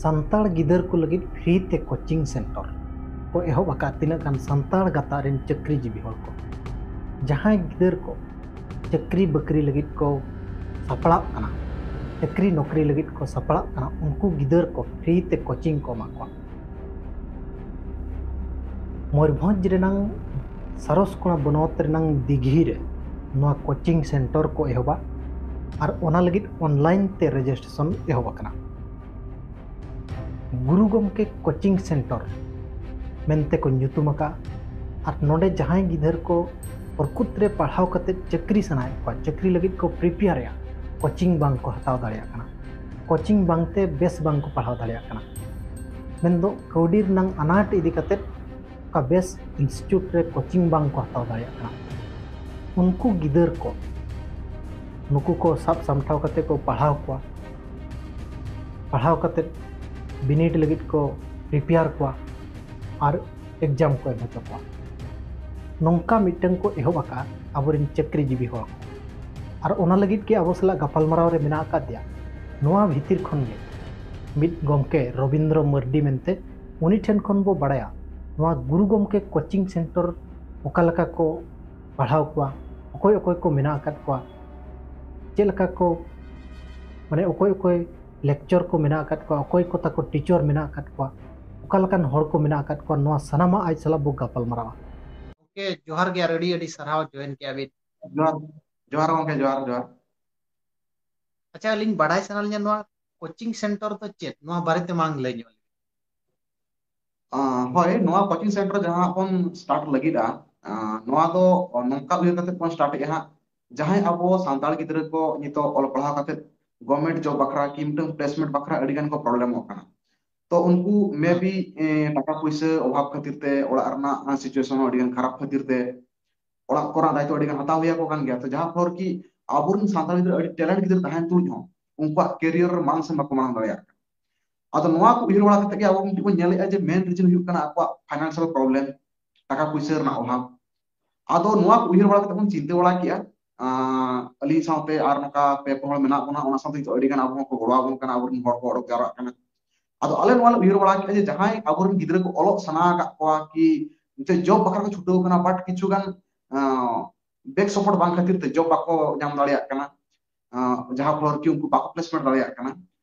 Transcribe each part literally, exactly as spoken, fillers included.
ᱥᱟᱱᱛᱟᱲ ᱜᱤᱫᱟᱹᱨ ᱠᱚ ᱞᱟᱹᱜᱤᱫ ᱯᱷᱨᱤ ᱛᱮ ᱠᱳᱪᱤᱝ ᱥᱮᱱᱴᱟᱨ ᱠᱚ ᱮᱦᱚᱵ ᱟᱠᱟᱫ ᱛᱤᱱᱟᱹᱜ ᱜᱟᱱ ᱥᱟᱱᱛᱟᱲ ᱜᱟᱛᱟᱠ ᱨᱮᱱ ᱪᱟᱹᱠᱨᱤᱡᱤᱵᱤ ᱦᱚᱲ ᱠᱚ, ᱡᱟᱦᱟᱸᱭ ᱜᱤᱫᱟᱹᱨ ᱠᱚ ᱪᱟᱹᱠᱨᱤ ᱵᱟᱹᱠᱨᱤ ᱞᱟᱹᱜᱤᱫ ᱠᱚ ᱥᱟᱯᱲᱟᱜ ᱠᱟᱱᱟ, ᱪᱟᱹᱠᱨᱤ ᱱᱚᱠᱨᱤ ᱞᱟᱹᱜᱤᱫ ᱠᱚ ᱥᱟᱯᱲᱟᱜ ᱠᱟᱱᱟ, ᱩᱱᱠᱩ ᱜᱤᱫᱟᱹᱨ ᱠᱚ ᱯᱷᱨᱤ ᱛᱮ ᱠᱳᱪᱤᱝ ᱠᱚ ᱮᱢᱟ ᱠᱚᱣᱟ᱾ ᱢᱚᱭᱩᱨᱵᱷᱚᱸᱡᱽ ᱨᱮᱱᱟᱝ ᱥᱟᱨᱚᱥᱠᱳᱱᱟ ᱵᱚᱱᱚᱛ ᱨᱮᱱᱟᱝ ᱫᱤᱜᱷᱤ ᱨᱮ ᱱᱚᱣᱟ ᱠᱳᱪᱤᱝ ᱥᱮᱱᱴᱟᱨ ᱠᱚ ᱮᱦᱚᱵᱟ ᱟᱨ ᱚᱱᱟ ᱞᱟᱹᱜᱤᱫ ᱚᱱᱞᱟᱭᱤᱱ ᱛᱮ ᱨᱮᱡᱤᱥᱴᱨᱮᱥᱚᱱ ᱮᱦᱚᱵ ᱟᱠᱟᱱᱟ᱾ ᱜᱩᱨᱩ ᱜᱚᱢᱠᱮ ᱠᱳᱪᱤᱝ ᱥᱮᱱᱴᱟᱨ ᱢᱮᱱᱛᱮ ᱠᱚ ᱧᱩᱛᱩᱢ ᱟᱠᱟᱫᱼᱟ᱾ ᱟᱨ ᱱᱚᱰᱮ ᱡᱟᱦᱟᱸᱭ ᱜᱤᱫᱟᱹᱨ ᱠᱚ ᱯᱨᱚᱠᱩᱛ ᱨᱮ ᱯᱟᱲᱦᱟᱣ ᱠᱟᱛᱮ ᱪᱟᱹᱠᱨᱤ ᱥᱟᱱᱟᱭᱮᱫ ᱠᱚᱣᱟ, ᱪᱟᱹᱠᱨᱤ ᱞᱟᱹᱜᱤᱫ ᱠᱚ ᱯᱨᱤᱯᱮᱭᱟᱨᱮᱜᱼᱟ, ᱠᱳᱪᱤᱝ ᱵᱟᱝ ᱠᱚ ᱦᱟᱛᱟᱣ ᱫᱟᱲᱮᱭᱟᱜ ᱠᱟᱱᱟ, ᱠᱳᱪᱤᱝ ᱵᱟᱝᱛᱮ ᱵᱮᱥ ᱵᱟᱝ ᱠᱚ ᱯᱟᱲᱦᱟᱣ ᱫᱟᱲᱮᱭᱟᱜ ᱠᱟᱱᱟ, ᱢᱮᱱᱫᱚ ᱠᱟᱹᱣᱰᱤ ᱨᱮᱱᱟᱝ ᱟᱱᱟᱴ ᱤᱫᱤ ᱠᱟᱛᱮ ᱚᱠᱟ ᱵᱮᱥ ᱤᱱᱥᱴᱤᱴᱤᱭᱩᱴ ᱨᱮ ᱠᱳᱪᱤᱝ ᱵᱟᱝ ᱠᱚ ᱦᱟᱛᱟᱣ ᱫᱟᱲᱮᱭᱟᱜ ᱠᱟᱱᱟ, ᱩᱱᱠᱩ ᱜᱤᱫᱟᱹᱨ ᱠᱚ ᱱᱩᱠᱩ ᱠᱚ ᱥᱟᱵ ᱥᱟᱢᱴᱟᱣ ᱠᱟᱛᱮ ᱠᱚ ᱯᱟᱲᱦᱟᱣ ᱠᱚᱣᱟ᱾ ᱯᱟᱲᱦᱟᱣ ᱠᱟᱛᱮ ᱵᱤᱱᱤᱰ ᱞᱟᱹᱜᱤᱫ ᱠᱚ ᱯᱨᱤᱯᱮᱭᱟᱨ ᱠᱚᱣᱟ ᱟᱨ ᱮᱠᱡᱟᱢ ᱠᱚ ᱮᱢ ᱦᱚᱪᱚ ᱠᱚᱣᱟ᱾ ᱱᱚᱝᱠᱟ ᱢᱤᱫᱴᱟᱝ ᱠᱚ ᱮᱦᱚᱵ ᱟᱠᱟᱫᱼᱟ ᱟᱵᱚᱨᱮᱱ ᱪᱟᱹᱠᱨᱤᱡᱤᱵᱤ ᱦᱚᱲ ᱠᱚ᱾ ᱟᱨ ᱚᱱᱟ ᱞᱟᱹᱜᱤᱫ ᱜᱮ ᱟᱵᱚ ᱥᱟᱞᱟᱜ ᱜᱟᱯᱟᱞᱢᱟᱨᱟᱣ ᱨᱮ ᱢᱮᱱᱟᱜ ᱟᱠᱟᱫᱮᱭᱟ ᱱᱚᱣᱟ ᱵᱷᱤᱛᱤᱨ ᱠᱷᱚᱱ ᱜᱮ ᱢᱤᱫ ᱜᱚᱢᱠᱮ ᱨᱚᱵᱤᱱᱫᱨᱚ ᱢᱟᱨᱰᱤ ᱢᱮᱱᱛᱮ᱾ ᱩᱱᱤ ᱴᱷᱮᱱ ᱠᱷᱚᱱ ᱵᱚ ᱵᱟᱲᱟᱭᱟ ᱱᱚᱣᱟ ᱜᱩᱨᱩ ᱜᱚᱢᱠᱮ ᱠᱳᱪᱤᱝ ᱥᱮᱱᱴᱟᱨ ᱚᱠᱟ ᱞᱮᱠᱟ ᱠᱚ ᱯᱟᱲᱦᱟᱣ ᱠᱚᱣᱟ, ᱚᱠᱚᱭ ᱚᱠᱚᱭ ᱠᱚ ᱢᱮᱱᱟᱜ ᱟᱠᱟᱫ ᱠᱚᱣᱟ, ᱪᱮᱫ ᱞᱮᱠᱟ ᱠᱚ, ᱢᱟᱱᱮ ᱚᱠᱚᱭ ᱚᱠᱚᱭ ᱞᱮᱠᱪᱟᱨ ᱠᱚ ᱢᱮᱱᱟᱜ ᱟᱠᱟᱫ ᱠᱚᱣᱟ, ᱚᱠᱚᱭ ᱠᱚ ᱛᱟᱠᱚ ᱴᱤᱪᱟᱨ ᱢᱮᱱᱟᱜ ᱟᱠᱟᱫ ᱠᱚᱣᱟ, ᱚᱠᱟ ᱞᱮᱠᱟᱱ ᱦᱚᱲ ᱠᱚ ᱢᱮᱱᱟᱜ ᱟᱠᱟᱫ ᱠᱚᱣᱟ, ᱱᱚᱣᱟ ᱥᱟᱱᱟᱢᱟᱜ ᱟᱡ ᱥᱟᱞᱟᱜ ᱵᱚ ᱜᱟᱯᱟᱞ ᱢᱟᱨᱟᱣᱟ᱾ ᱜᱚᱢᱠᱮ, ᱡᱚᱦᱟᱨ ᱜᱮ ᱟᱨ ᱟᱹᱰᱤ ᱟᱹᱰᱤ ᱥᱟᱨᱦᱟᱣ ᱡᱚᱭᱮᱱ ᱠᱮᱜᱼᱟ ᱵᱤᱱ᱾ ᱡᱚᱦᱟᱨ, ᱡᱚᱦᱟᱨ ᱜᱚᱢᱠᱮ, ᱡᱚᱦᱟᱨ, ᱡᱚᱦᱟᱨ᱾ ᱟᱪᱪᱷᱟ, ᱟᱹᱞᱤᱧ ᱵᱟᱲᱟᱭ ᱥᱟᱱᱟ ᱞᱤᱧᱟ, ᱱᱚᱣᱟ ᱠᱳᱪᱤᱝ ᱥᱮᱱᱴᱟᱨ ᱫᱚ ᱪᱮᱫ? ᱱᱚᱣᱟ ᱵᱟᱨᱮᱛᱮ ᱢᱟᱲᱟᱝ ᱞᱟᱹᱭ ᱧᱚᱜ ᱞᱤᱧ᱾ ᱟᱸ, ᱦᱳᱭ, ᱱᱚᱣᱟ ᱠᱳᱪᱤᱝ ᱥᱮᱱᱴᱟᱨ ᱡᱟᱦᱟᱸ ᱵᱚᱱ ᱥᱴᱟᱨᱴ ᱞᱟᱹᱜᱤᱫᱼᱟ, ᱟᱸ, ᱱᱚᱣᱟ ᱫᱚ ᱱᱚᱝᱠᱟ ᱩᱭᱦᱟᱹᱨ ᱠᱟᱛᱮ ᱵᱚᱱ ᱥᱴᱟᱨᱴ ᱮᱜᱼᱟ ᱦᱟᱸᱜ, ᱡᱟᱦᱟᱸᱭ ᱟᱵᱚ ᱥᱟᱱᱛᱟᱲ ᱜᱤᱫᱽᱨᱟᱹ ᱠᱚ ᱱᱤᱛᱚᱜ ᱚᱞ ᱯᱟᱲᱦᱟᱣ ᱠᱟᱛᱮ ᱜᱚᱵᱷᱢᱮᱱᱴ ᱡᱚᱵ ᱵᱟᱠᱷᱨᱟ ᱠᱤ ᱢᱤᱫᱴᱟᱝ ᱯᱞᱮᱥᱢᱮᱱᱴ ᱵᱟᱠᱷᱨᱟ ᱟᱹᱰᱤ ᱜᱟᱱ ᱠᱚ ᱯᱨᱚᱵᱞᱮᱢᱚᱜ ᱠᱟᱱᱟ᱾ ᱛᱚ ᱩᱱᱠᱩ ᱢᱮ ᱵᱤ ᱴᱟᱠᱟ ᱯᱩᱭᱥᱟᱹ ᱚᱵᱷᱟᱵ ᱠᱷᱟᱹᱛᱤᱨ ᱛᱮ, ᱚᱲᱟᱜ ᱨᱮᱱᱟᱜ ᱥᱤᱪᱩᱭᱮᱥᱚᱱ ᱦᱚᱸ ᱟᱹᱰᱤ ᱜᱟᱱ ᱠᱷᱟᱨᱟᱯ ᱠᱷᱟᱹᱛᱤᱨ ᱛᱮ ᱚᱲᱟᱜ ᱠᱚᱨᱮᱱᱟᱜ ᱫᱟᱭᱤᱛᱛᱚ ᱟᱹᱰᱤ ᱜᱟᱱ ᱦᱟᱛᱟᱣ ᱦᱩᱭ ᱟᱠᱚ ᱠᱟᱱ ᱜᱮᱭᱟ᱾ ᱛᱚ ᱡᱟᱦᱟᱸ ᱯᱷᱚᱞ ᱠᱤ ᱟᱵᱚᱨᱮᱱ ᱥᱟᱱᱛᱟᱲ ᱜᱤᱫᱽᱨᱟᱹ ᱟᱹᱰᱤ ᱴᱮᱞᱮᱱᱴ ᱜᱤᱫᱽᱨᱟᱹ ᱛᱟᱦᱮᱱ ᱛᱩᱞᱩᱡ ᱦᱚᱸ ᱩᱱᱠᱩᱣᱟᱜ ᱠᱮᱨᱤᱭᱟᱨ ᱨᱮ ᱢᱟᱲᱟᱝ ᱥᱮᱫ ᱵᱟᱠᱚ ᱢᱟᱲᱟᱝ ᱫᱟᱲᱮᱭᱟᱜ ᱠᱟᱱᱟ᱾ ᱟᱫᱚ ᱱᱚᱣᱟ ᱠᱚ ᱩᱭᱦᱟᱹᱨ ᱵᱟᱲᱟ ᱠᱟᱛᱮ ᱜᱮ ᱟᱵᱚ ᱢᱤᱫᱴᱤᱡ ᱵᱚᱱ ᱧᱮᱞᱮᱫᱼᱟ ᱡᱮ ᱢᱮᱱ ᱨᱤᱡᱚᱱ ᱦᱩᱭᱩᱜ ᱠᱟᱱᱟ ᱟᱠᱚᱣᱟᱜ ᱯᱷᱟᱭᱱᱟᱱᱥᱤᱭᱟᱞ ᱯᱨᱚᱵᱞᱮᱢ, ᱴᱟᱠᱟ ᱯᱩᱭᱥᱟᱹ ᱨᱮᱱᱟᱜ ᱚᱵᱷᱟᱵ᱾ ᱟᱫᱚ ᱱᱚᱣᱟ ᱠᱚ ᱩᱭᱦᱟᱹᱨ ᱵᱟᱲᱟ ᱠᱟᱛᱮ ᱵᱚᱱ ᱪᱤᱱᱛᱟᱹ ᱵᱟᱲᱟ ᱠᱮᱜᱼᱟ, ᱟᱸ, ᱟᱹᱞᱤᱧ ᱥᱟᱶᱛᱮ ᱟᱨ ᱱᱚᱝᱠᱟ ᱯᱮ ᱯᱩᱱ ᱦᱚᱲ ᱢᱮᱱᱟᱜ ᱵᱚᱱᱟ, ᱚᱱᱟ ᱥᱟᱶᱛᱮ ᱱᱤᱛᱚᱜ ᱟᱹᱰᱤ ᱜᱟᱱ ᱟᱵᱚ ᱦᱚᱸᱠᱚ ᱜᱚᱲᱚ ᱟᱵᱚᱱ ᱠᱟᱱᱟ, ᱟᱵᱚᱨᱮᱱ ᱦᱚᱲ ᱠᱚ ᱚᱰᱚᱠ ᱡᱟᱣᱨᱟᱜ ᱠᱟᱱᱟ᱾ ᱟᱫᱚ ᱟᱞᱮ ᱱᱚᱣᱟ ᱞᱮ ᱩᱭᱦᱟᱹᱨ ᱵᱟᱲᱟ ᱠᱮᱫᱼᱟ ᱡᱮ ᱡᱟᱦᱟᱸᱭ ᱟᱵᱚᱨᱮᱱ ᱜᱤᱫᱽᱨᱟᱹ ᱠᱚ ᱚᱞᱚᱜ ᱥᱟᱱᱟ ᱟᱠᱟᱫ ᱠᱚᱣᱟ ᱠᱤ ᱱᱤᱛᱚᱜ ᱡᱚᱵ ᱵᱟᱠᱷᱨᱟ ᱠᱚ ᱪᱷᱩᱴᱟᱹᱣ ᱠᱟᱱᱟ, ᱵᱟᱴ ᱠᱤᱪᱷᱩ ᱜᱟᱱ ᱵᱮᱠ ᱥᱟᱯᱳᱨᱴ ᱵᱟᱝ ᱠᱷᱟᱹᱛᱤᱨ ᱛᱮ ᱡᱚᱵ ᱵᱟᱠᱚ ᱧᱟᱢ ᱫᱟᱲᱮᱭᱟᱜ ᱠᱟᱱᱟ, ᱡᱟᱦᱟᱸ ᱯᱷᱚᱞᱚᱨ ᱠᱤ ᱩᱱᱠᱩ ᱵᱟᱠᱚ ᱯᱞᱮᱥᱢᱮᱱᱴ ᱫᱟᱲᱮᱭᱟᱜ ᱠᱟᱱᱟ᱾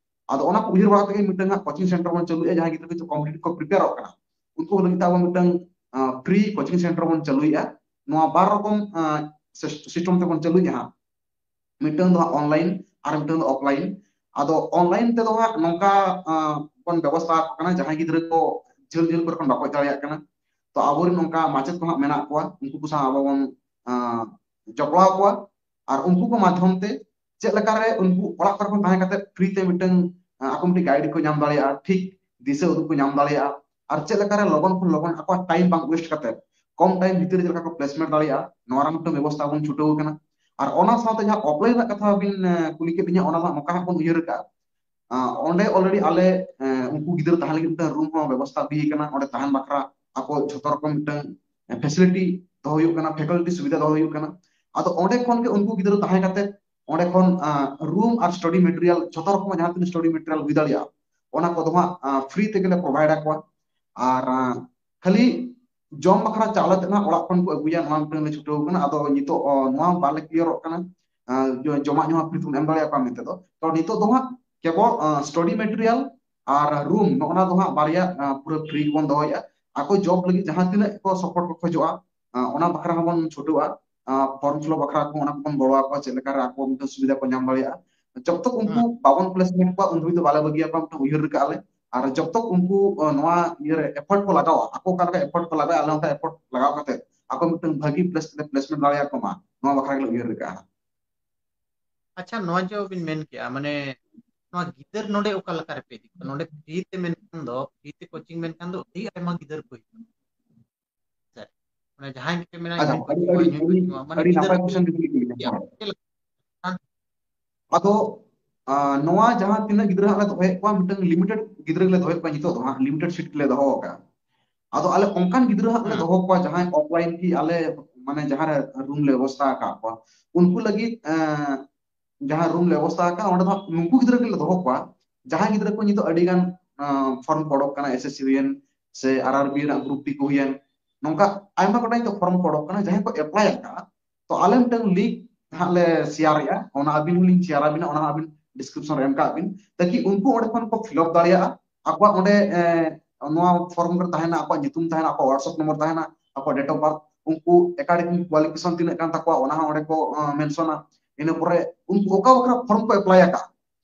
ᱟᱫᱚ ᱚᱱᱟ ᱠᱚ ᱩᱭᱦᱟᱹᱨ ᱵᱟᱲᱟ ᱛᱮᱜᱮ ᱢᱤᱫᱴᱟᱝ ᱦᱟᱸᱜ ᱠᱳᱪᱤᱝ ᱥᱮᱱᱴᱟᱨ ᱵᱚᱱ ᱪᱟᱹᱞᱩᱭᱟ, ᱡᱟᱦᱟᱸᱭ ᱜᱤᱫᱽᱨᱟᱹ ᱠᱚ ᱠᱚᱢᱯᱤᱴᱤᱴᱤᱵᱷ ᱠᱚ ᱯᱨᱤᱯᱮᱭᱟᱨᱚᱜ ᱠᱟᱱᱟ ᱩᱱᱠᱩ ᱞᱟᱹᱜᱤᱫ ᱛᱮ ᱟᱵᱚ ᱢᱤᱫᱴᱟᱝ ᱯᱷᱨᱤ ᱠᱳᱪᱤᱝ ᱥᱮᱱᱴᱟᱨ ᱵᱚᱱ ᱪᱟᱹᱞᱩᱭᱮᱫᱼᱟ᱾ ᱱᱚᱣᱟ ᱵᱟᱨ ᱨᱚᱠᱚᱢ ᱥᱤᱥᱴᱮᱢ ᱛᱮᱵᱚᱱ ᱪᱟᱹᱞᱩᱭᱮᱫᱼᱟ ᱦᱟᱸᱜ᱾ ᱢᱤᱫᱴᱟᱝ ᱫᱚ ᱦᱟᱸᱜ ᱚᱱᱞᱟᱭᱤᱱ ᱟᱨ ᱢᱤᱫᱴᱟᱝ ᱫᱚ ᱚᱯᱷᱞᱟᱭᱤᱱ᱾ ᱟᱫᱚ ᱚᱱᱞᱟᱭᱤᱱ ᱛᱮᱫᱚ ᱦᱟᱸᱜ ᱱᱚᱝᱠᱟ ᱵᱚᱱ ᱵᱮᱵᱚᱥᱛᱷᱟ ᱟᱠᱚ ᱠᱟᱱᱟ, ᱡᱟᱦᱟᱸᱭ ᱜᱤᱫᱽᱨᱟᱹ ᱠᱚ ᱡᱷᱟᱹᱞ ᱡᱷᱟᱹᱞ ᱠᱚᱨᱮ ᱠᱷᱚᱱ ᱵᱟᱠᱚ ᱦᱮᱡ ᱫᱟᱲᱮᱭᱟᱜ ᱠᱟᱱᱟ, ᱛᱚ ᱟᱵᱚᱨᱮᱱ ᱱᱚᱝᱠᱟ ᱢᱟᱪᱮᱫ ᱠᱚ ᱦᱟᱸᱜ ᱢᱮᱱᱟᱜ ᱠᱚᱣᱟ, ᱩᱱᱠᱩ ᱠᱚ ᱥᱟᱶ ᱟᱵᱚ ᱵᱚᱱ ᱡᱚᱯᱲᱟᱣ ᱠᱚᱣᱟ ᱟᱨ ᱩᱱᱠᱩ ᱠᱚ ᱢᱟᱫᱽᱫᱷᱚᱢ ᱛᱮ ᱪᱮᱫ ᱞᱮᱠᱟᱨᱮ ᱩᱱᱠᱩ ᱚᱲᱟᱜ ᱠᱚᱨᱮ ᱠᱷᱚᱱ ᱛᱟᱦᱮᱸ ᱠᱟᱛᱮ ᱯᱷᱨᱤ ᱛᱮ ᱢᱤᱫᱴᱟᱝ ᱟᱠᱚ ᱢᱤᱫᱴᱤᱡ ᱜᱟᱭᱤᱰ ᱠᱚ ᱧᱟᱢ ᱫᱟᱲᱮᱭᱟᱜᱼᱟ, ᱴᱷᱤᱠ ᱫᱤᱥᱟᱹ ᱩᱫᱩᱜ ᱠᱚ ᱧᱟᱢ ᱫᱟᱲᱮᱭᱟᱜᱼᱟ, ᱟᱨ ᱪᱮᱫ ᱞᱮᱠᱟᱨᱮ ᱞᱚᱜᱚᱱ ᱠᱷᱚᱱ ᱞᱚᱜᱚᱱ ᱟᱠᱚᱣᱟᱜ ᱴᱟᱭᱤᱢ ᱵᱟᱝ ᱳᱭᱮᱥᱴ ᱠᱟᱛᱮ ᱠᱚᱢ ᱴᱟᱭᱤᱢ ᱵᱷᱤᱛᱤᱨ ᱨᱮ ᱪᱮᱫ ᱞᱮᱠᱟ ᱠᱚ ᱯᱞᱮᱥᱢᱮᱱᱴ ᱫᱟᱲᱮᱭᱟᱜᱼᱟ, ᱱᱚᱣᱟ ᱨᱮᱱᱟᱜ ᱢᱤᱫᱴᱟᱝ ᱵᱮᱵᱚᱥᱛᱷᱟ ᱵᱚᱱ ᱪᱷᱩᱴᱟᱹᱣ ᱟᱠᱟᱱᱟ᱾ ᱟᱨ ᱚᱱᱟ ᱥᱟᱶᱛᱮ ᱡᱟᱦᱟᱸ ᱚᱯᱷᱞᱟᱭᱤᱱ ᱨᱮᱱᱟᱜ ᱠᱟᱛᱷᱟ ᱵᱤᱱ ᱠᱩᱞᱤ ᱠᱮᱫ ᱞᱤᱧᱟ, ᱚᱱᱟ ᱫᱚ ᱱᱚᱝᱠᱟ ᱦᱟᱸᱜ ᱵᱚᱱ ᱩᱭᱦᱟᱹᱨ ᱟᱠᱟᱫᱼᱟ, ᱚᱸᱰᱮ ᱚᱞᱨᱮᱰᱤ ᱟᱞᱮ ᱩᱱᱠᱩ ᱜᱤᱫᱽᱨᱟᱹ ᱛᱟᱦᱮᱸ ᱞᱟᱹᱜᱤᱫ ᱢᱤᱫᱴᱟᱝ ᱨᱩᱢ ᱦᱚᱸ ᱵᱮᱵᱚᱥᱛᱷᱟ ᱦᱩᱭ ᱟᱠᱟᱱᱟ᱾ ᱚᱸᱰᱮ ᱛᱟᱦᱮᱱ ᱵᱟᱠᱷᱨᱟ ᱟᱠᱚ ᱡᱷᱚᱛᱚ ᱨᱚᱠᱚᱢ ᱢᱤᱫᱴᱟᱝ ᱯᱷᱮᱥᱤᱞᱤᱴᱤ ᱫᱚᱦᱚ ᱦᱩᱭᱩᱜ ᱠᱟᱱᱟ, ᱯᱷᱮᱠᱟᱞᱴᱤ ᱥᱩᱵᱤᱫᱷᱟ ᱫᱚᱦᱚ ᱦᱩᱭᱩᱜ ᱠᱟᱱᱟ᱾ ᱟᱫᱚ ᱚᱸᱰᱮ ᱠᱷᱚᱱ ᱜᱮ ᱩᱱᱠᱩ ᱜᱤᱫᱽᱨᱟᱹ ᱛᱟᱦᱮᱸ ᱠᱟᱛᱮ ᱚᱸᱰᱮ ᱠᱷᱚᱱ ᱨᱩᱢ ᱟᱨ ᱥᱴᱟᱰᱤ ᱢᱮᱴᱮᱨᱤᱭᱟᱞ, ᱡᱷᱚᱛᱚ ᱨᱚᱠᱚᱢ ᱡᱟᱦᱟᱸ ᱛᱤᱱᱟᱹᱜ ᱥᱴᱟᱰᱤ ᱢᱮᱴᱮᱨᱤᱭᱟᱞ ᱦᱩᱭ ᱫᱟᱲᱮᱭᱟᱜᱼᱟ, ᱚᱱᱟ ᱠᱚᱫᱚ ᱦᱟᱸᱜ ᱯᱷᱨᱤ ᱛᱮᱜᱮ ᱞᱮ ᱯᱨᱳᱵᱷᱟᱭᱤᱰ ᱟᱠᱚᱣᱟ᱾ ᱟᱨ ᱠᱷᱟᱹᱞᱤ ᱡᱚᱢ ᱵᱟᱠᱷᱨᱟ ᱪᱟᱣᱞᱮ ᱛᱮ ᱦᱟᱸᱜ ᱚᱲᱟᱜ ᱠᱷᱚᱱ ᱠᱚ ᱟᱹᱜᱩᱭᱟ, ᱱᱚᱣᱟ ᱢᱤᱫᱴᱟᱝ ᱞᱮ ᱪᱷᱩᱴᱟᱹᱣ ᱠᱟᱱᱟ᱾ ᱟᱫᱚ ᱱᱤᱛᱚᱜ ᱱᱚᱣᱟ ᱵᱟᱞᱮ ᱠᱞᱤᱭᱟᱨᱚᱜ ᱠᱟᱱᱟ, ᱡᱚᱢᱟᱜ ᱧᱩᱣᱟᱜ ᱯᱷᱨᱤ ᱛᱮᱵᱚᱱ ᱮᱢ ᱫᱟᱲᱮᱭᱟᱠᱚᱣᱟ ᱢᱮᱱᱛᱮ ᱫᱚ᱾ ᱛᱚ ᱱᱤᱛᱚᱜ ᱫᱚ ᱦᱟᱸᱜ ᱠᱮᱵᱚᱞ ᱥᱴᱟᱰᱤ ᱢᱮᱴᱮᱨᱤᱭᱟᱞ ᱟᱨ ᱨᱩᱢ, ᱱᱚᱜᱼᱚ ᱱᱟ ᱫᱚ ᱦᱟᱸᱜ ᱵᱟᱨᱭᱟ ᱯᱩᱨᱟᱹ ᱯᱷᱨᱤ ᱜᱮᱵᱚᱱ ᱫᱚᱦᱚᱭᱟ᱾ ᱟᱠᱚ ᱡᱚᱵ ᱞᱟᱹᱜᱤᱫ ᱡᱟᱦᱟᱸ ᱛᱤᱱᱟᱹᱜ ᱠᱚ ᱥᱟᱯᱳᱨᱴ ᱠᱚ ᱠᱷᱚᱡᱚᱜᱼᱟ, ᱚᱱᱟ ᱵᱟᱠᱷᱨᱟ ᱦᱚᱸᱵᱚᱱ ᱪᱷᱩᱴᱟᱹᱣᱟ᱾ ᱯᱷᱚᱨᱢ ᱯᱷᱤᱞᱟᱯ ᱵᱟᱠᱷᱨᱟ ᱠᱚ ᱚᱱᱟ ᱠᱚᱵᱚᱱ ᱜᱚᱲᱚ ᱟᱠᱚᱣᱟ, ᱪᱮᱫ ᱞᱮᱠᱟᱨᱮ ᱟᱠᱚ ᱢᱤᱫᱴᱟᱝ ᱥᱩᱵᱤᱫᱷᱟ ᱠᱚ ᱧᱟᱢ ᱫᱟᱲᱮᱭᱟᱜᱼᱟ᱾ ᱡᱚᱵ ᱛᱚᱠ ᱩᱱᱠᱩ ᱵᱟᱵᱚᱱ ᱯᱞᱮᱥᱢᱮᱱᱴ ᱠᱚᱣᱟ ᱩᱱ ᱫᱷᱟᱹᱵᱤᱡ ᱫᱚ ᱵᱟᱞᱮ ᱵᱟᱹᱜᱤᱭᱟᱠᱚᱣᱟ, ᱢᱤᱫᱴᱟᱝ ᱩᱭᱦᱟᱹᱨ ᱨᱮ ᱠᱟᱜᱼᱟ ᱞᱮ᱾ ᱟᱨ ᱡᱚᱵ ᱛᱚᱠ ᱩᱱᱠᱩ ᱱᱚᱣᱟ ᱤᱭᱟᱹ ᱨᱮ ᱮᱯᱷᱚᱨᱴ ᱠᱚ ᱞᱟᱜᱟᱣᱟ, ᱟᱠᱚ ᱚᱠᱟ ᱞᱮᱠᱟ ᱮᱯᱷᱚᱨᱴ ᱠᱚ ᱞᱟᱜᱟᱣᱟ, ᱟᱞᱮ ᱚᱱᱠᱟ ᱮᱯᱷᱚᱨᱴ ᱞᱟᱜᱟᱣ ᱠᱟᱛᱮ ᱟᱠᱚ ᱢᱤᱫᱴᱟᱝ ᱵᱷᱟᱹᱜᱤ ᱯᱞᱮᱥᱢᱮᱱᱴ ᱫᱟᱲᱮᱭᱟᱠᱚ ᱢᱟ, ᱱᱚᱣᱟ ᱵᱟᱠᱷᱨᱟ ᱜᱮᱞᱮ ᱩᱭᱦᱟᱹᱨ ᱨᱮ ᱠᱟᱜᱼᱟ᱾ ᱟᱪᱪᱷᱟ, ᱱᱚᱣᱟ ᱡᱮ ᱵᱤᱱ ᱢᱮᱱ ᱠᱮᱜᱼᱟ, ᱢᱟᱱᱮ ᱱᱚᱣᱟ ᱜᱤᱫᱟᱹᱨ ᱱᱚᱰᱮ ᱚᱠᱟ ᱞᱮᱠᱟ ᱨᱮᱯᱮ ᱤᱫᱤ ᱠᱚᱣᱟ? ᱱᱚᱰᱮ ᱯᱷᱨᱤ ᱛᱮ ᱢᱮᱱᱠᱷᱟᱱ ᱫᱚ, ᱯᱷᱨᱤ ᱛᱮ ᱠᱳᱪᱤᱝ ᱢᱮᱱᱠᱷᱟᱱ ᱫᱚ ᱟᱹᱰᱤ ᱟᱭᱢᱟ ᱜᱤᱫᱟᱹᱨ ᱠᱚ ᱦᱤᱡᱩᱜᱼᱟ᱾ ᱥᱮ ᱢᱟᱱᱮ ᱡᱟᱦᱟᱸᱭ ᱜᱮᱯᱮ ᱢᱮᱱᱟ ᱟᱪᱪᱷᱟ, ᱧᱩ ᱟᱹᱰᱤ, ᱦᱚᱪᱚ ᱠᱚᱣᱟ, ᱟᱹᱰᱤ, ᱧᱩ ᱦᱚᱪᱚ ᱟᱹᱰᱤ ᱠᱚᱣᱟ, ᱢᱟᱱᱮ ᱱᱟᱯᱟᱭ ᱜᱤᱫᱟᱹᱨ ᱠᱚ ᱠᱚᱥᱪᱮᱱ ᱵᱤᱱ ᱠᱩᱞᱤ ᱠᱮᱫ ᱞᱤᱧᱟ᱾ ᱪᱮᱫ ᱞᱮᱠᱟ? ᱟᱫᱚ ᱱᱚᱣᱟ ᱡᱟᱦᱟᱸ ᱛᱤᱱᱟᱹᱜ ᱜᱤᱫᱽᱨᱟᱹ ᱦᱟᱸᱜ ᱞᱮ ᱫᱚᱦᱚᱭᱮᱫ ᱠᱚᱣᱟ, ᱢᱤᱫᱴᱟᱝ ᱞᱤᱢᱤᱴᱮᱰ ᱜᱤᱫᱽᱨᱟᱹ ᱜᱮᱞᱮ ᱫᱚᱦᱚᱭᱮᱫ ᱠᱚᱣᱟ ᱱᱤᱛᱚᱜ ᱫᱚ ᱦᱟᱸᱜ, ᱞᱤᱢᱤᱴᱮᱰ ᱥᱤᱴ ᱞᱮ ᱫᱚᱦᱚ ᱟᱠᱟᱫᱼᱟ᱾ ᱟᱫᱚ ᱟᱞᱮ ᱚᱱᱠᱟᱱ ᱜᱤᱫᱽᱨᱟᱹ ᱦᱟᱸᱜ ᱞᱮ ᱫᱚᱦᱚ ᱠᱚᱣᱟ ᱡᱟᱦᱟᱸᱭ ᱚᱯᱷᱞᱟᱭᱤᱱ ᱠᱤ ᱟᱞᱮ ᱢᱟᱱᱮ ᱡᱟᱦᱟᱸ ᱨᱮ ᱨᱩᱢ ᱞᱮ ᱵᱮᱵᱚᱥᱛᱷᱟ ᱟᱠᱟᱫ ᱠᱚᱣᱟ, ᱩᱱᱠᱩ ᱞᱟᱹᱜᱤᱫ ᱡᱟᱦᱟᱸ ᱨᱩᱢ ᱞᱮ ᱵᱮᱵᱚᱥᱛᱷᱟ ᱟᱠᱟᱫᱼᱟ, ᱚᱸᱰᱮ ᱫᱚ ᱦᱟᱸᱜ ᱱᱩᱠᱩ ᱜᱤᱫᱽᱨᱟᱹ ᱜᱮᱞᱮ ᱫᱚᱦᱚ ᱠᱚᱣᱟ ᱡᱟᱦᱟᱸᱭ ᱜᱤᱫᱽᱨᱟᱹ ᱠᱚ ᱱᱤᱛᱚᱜ ᱟᱹᱰᱤ ᱜᱟᱱ ᱯᱷᱚᱨᱢ ᱠᱚ ᱚᱰᱚᱠ ᱠᱟᱱᱟ, ᱮᱥ ᱮᱥ ᱥᱤ ᱦᱩᱭᱮᱱ ᱥᱮ ᱟᱨ ᱟᱨ ᱵᱤ ᱨᱮᱱᱟᱜ ᱜᱨᱩᱯ ᱰᱤ ᱠᱚ ᱦᱩᱭᱮᱱ, ᱱᱚᱝᱠᱟ ᱟᱭᱢᱟ ᱜᱚᱴᱟᱝ ᱠᱚ ᱯᱷᱚᱨᱢ ᱠᱚ ᱚᱰᱚᱠ ᱠᱟᱱᱟ᱾ ᱡᱟᱦᱟᱸᱭ ᱠᱚ ᱮᱯᱞᱟᱭ ᱟᱠᱟᱫᱼᱟ, ᱛᱚ ᱟᱞᱮ ᱢᱤᱫᱴᱟᱝ ᱞᱤᱝᱠ ᱦᱟᱸᱜ ᱞᱮ ᱥᱮᱭᱟᱨᱮᱜᱼᱟ, ᱚᱱᱟ ᱟᱹᱵᱤᱱ ᱦᱚᱸᱞᱤᱧ ᱥᱮᱭᱟᱨ ᱟᱵᱤᱱᱟ, ᱚᱱᱟ ᱦᱚᱸ ᱟᱹᱵᱤᱱ ᱰᱤᱥᱠᱨᱤᱯᱥᱚᱱ ᱨᱮ ᱮᱢ ᱠᱟᱜ ᱵᱤᱱ, ᱛᱟᱠᱤ ᱩᱱᱠᱩ ᱚᱸᱰᱮ ᱠᱷᱚᱱ ᱠᱚ ᱯᱷᱤᱞ ᱟᱯ ᱫᱟᱲᱮᱭᱟᱜᱼᱟ᱾ ᱟᱠᱚᱣᱟᱜ ᱚᱸᱰᱮ ᱮ, ᱱᱚᱣᱟ ᱯᱷᱚᱨᱢ ᱨᱮ ᱛᱟᱦᱮᱱᱟ, ᱟᱠᱚᱣᱟᱜ ᱧᱩᱛᱩᱢ ᱛᱟᱦᱮᱱᱟ, ᱟᱠᱚᱣᱟᱜ ᱦᱚᱣᱟᱴᱥᱮᱯ ᱱᱚᱢᱵᱚᱨ ᱛᱟᱦᱮᱱᱟ, ᱟᱠᱚᱣᱟᱜ ᱰᱮᱴ ᱚᱯᱷ ᱵᱟᱨᱛᱷ, ᱩᱱᱠᱩ ᱮᱠᱟᱰᱮᱢᱤᱠ ᱠᱳᱣᱟᱞᱤᱯᱷᱤᱠᱮᱥᱚᱱ ᱛᱤᱱᱟᱹᱜ ᱠᱟᱱ ᱛᱟᱠᱚᱣᱟ, ᱚᱱᱟ ᱦᱚᱸ ᱚᱸᱰᱮ ᱠᱚ ᱢᱮᱱᱥᱚᱱᱟ᱾ ᱤᱱᱟᱹ ᱯᱚᱨᱮ ᱩᱱᱠᱩ ᱚᱠᱟ ᱵᱟᱠᱷᱨᱟ ᱯᱷᱚᱨᱢ ᱠᱚ ᱮᱯᱞᱟᱭ ᱟᱠᱟᱫ,